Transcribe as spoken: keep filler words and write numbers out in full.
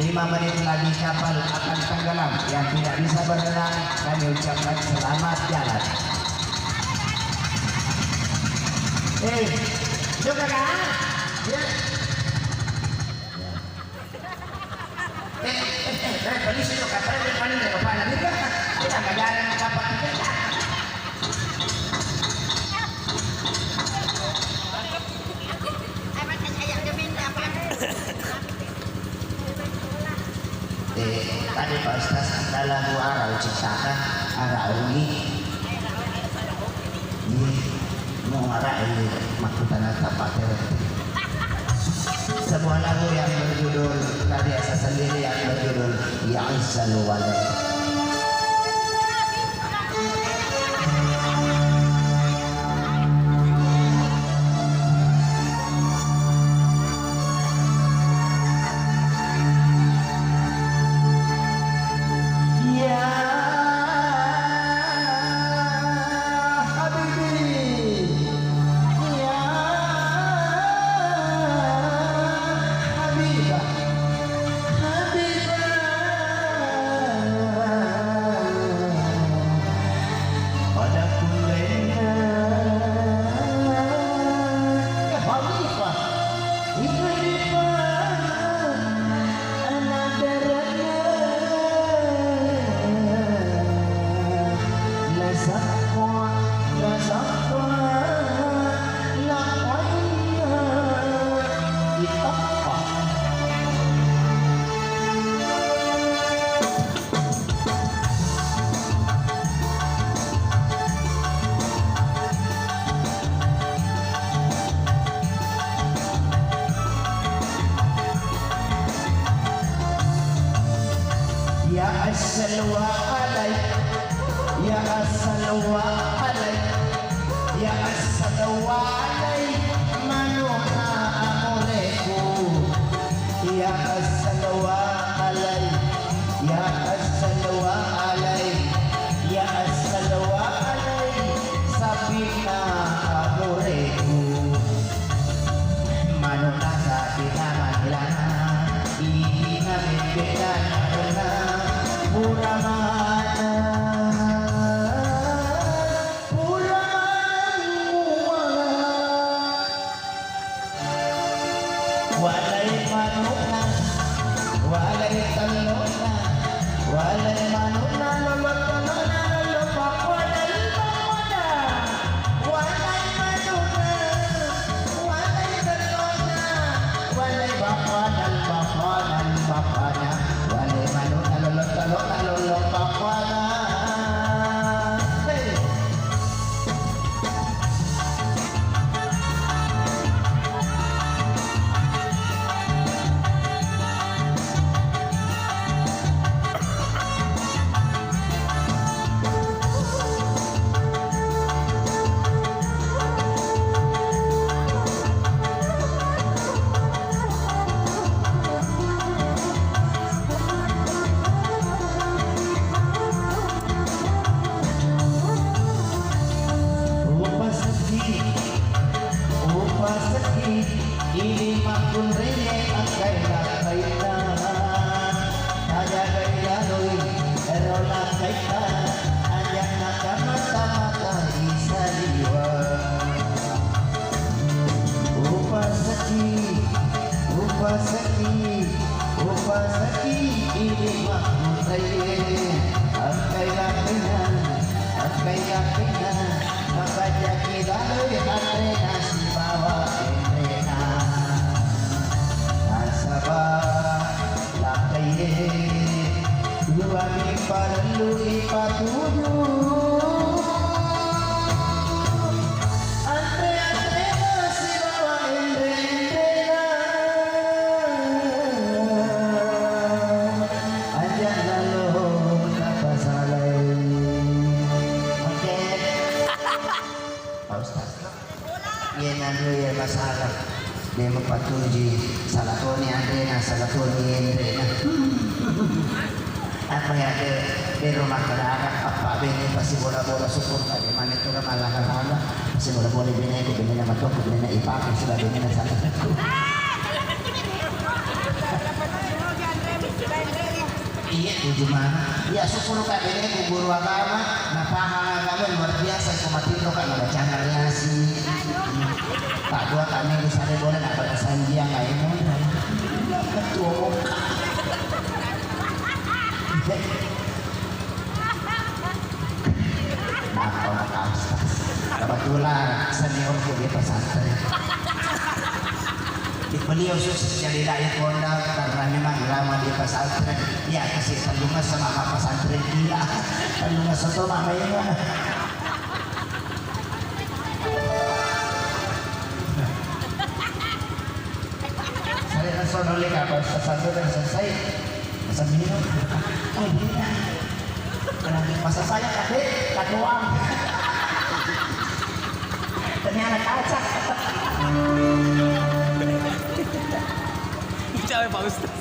Lima menit lagi kapal akan tenggelam. Yang tidak bisa berenang, kami ucapkan selamat jalan. Eh, sudah kan? Ya. Eh, eh, eh, eh, polisi itu kapal, dia paling dia kepala juga. Kita nggak jalan kapal kita. Eh, tadi Pak Ustaz, ada lagu arau ciptakan, arau ini. Iya, mau arau ini, maksudnya apa, Pak Tere? Sebuah lagu yang berjudul, karya saya sendiri yang berjudul Ya Azzal Walad. Ya habibi, ya habibah. Habibah, pada kullena. Ya Khalifah, ya Khalifah, anak darahnya. La saqqa, la saqqa, la qaina, itaqqa. Ya Azzal Walad, ya Azzal Walad, ya Azzal Walad, manuna amureku. Ya Azzal Walad, ya Azzal Walad, ya Azzal Walad, sapina amureku. Manuna sapina mangilana, ipina bebbe'na nyarena, pura mana, pura mana muala. Walai manukna, walai tellokna, walai manukna, lolo tellokna, lolo pappana, lolo pappana. Walai manukna, walai tellokna, walai pappana, pappana, pappana. Walai manukna, lolo tellokna, lolo pappana. Hei. Upaseki, upaseki, idi makkunraie akkai lakkaita. Tajagai laloi ero lakkaita, aja' nakamata-matai saliweng. Upaseki, upaseki, upaseki idi makkunraie, akkai lakkaina, akkai lakkaina, mabajaki laloi anrena sibawa enrena. Nasaba lakkaie, duami parellu ipatuju. Anre-anrena sibawa enre-enrena. Aja' nalo napasalai. Oke. Pak Ustaz. Iye nanu iye masalah. De' mapattuji, salah toni anrena, salah toni enrena. Apa ya de', de' rumah kadara, apa bene pasti bola-bola syukur tadi mana itu kan malah kadara. Pasti bola-bola bene ku bene nama tuh bene ipake sudah bene sama aku. Tuju mana? Iya, syukur ka bene ku guru agama, napahang agama luar biasa, ko matinro ka nabacana riasi. Pak dua kami di sana boleh nak pada sanjiang aja. Ketua. Maaf, maaf, Ustaz. Kebetulan seniorku di pesantren. Beliau sukses jadi dai kondang karena memang lama di pesantren. Iya, kasih tellungesso mama pesantren gila. Tellungesso to mama ini. Saya kan sono lagi kapal pesantren selesai. Pesan minum. Oh, iya. Kalau masa saya, Kak, Dek, Kak doang. Ternyata kaca. Cawe, Pak Ustaz.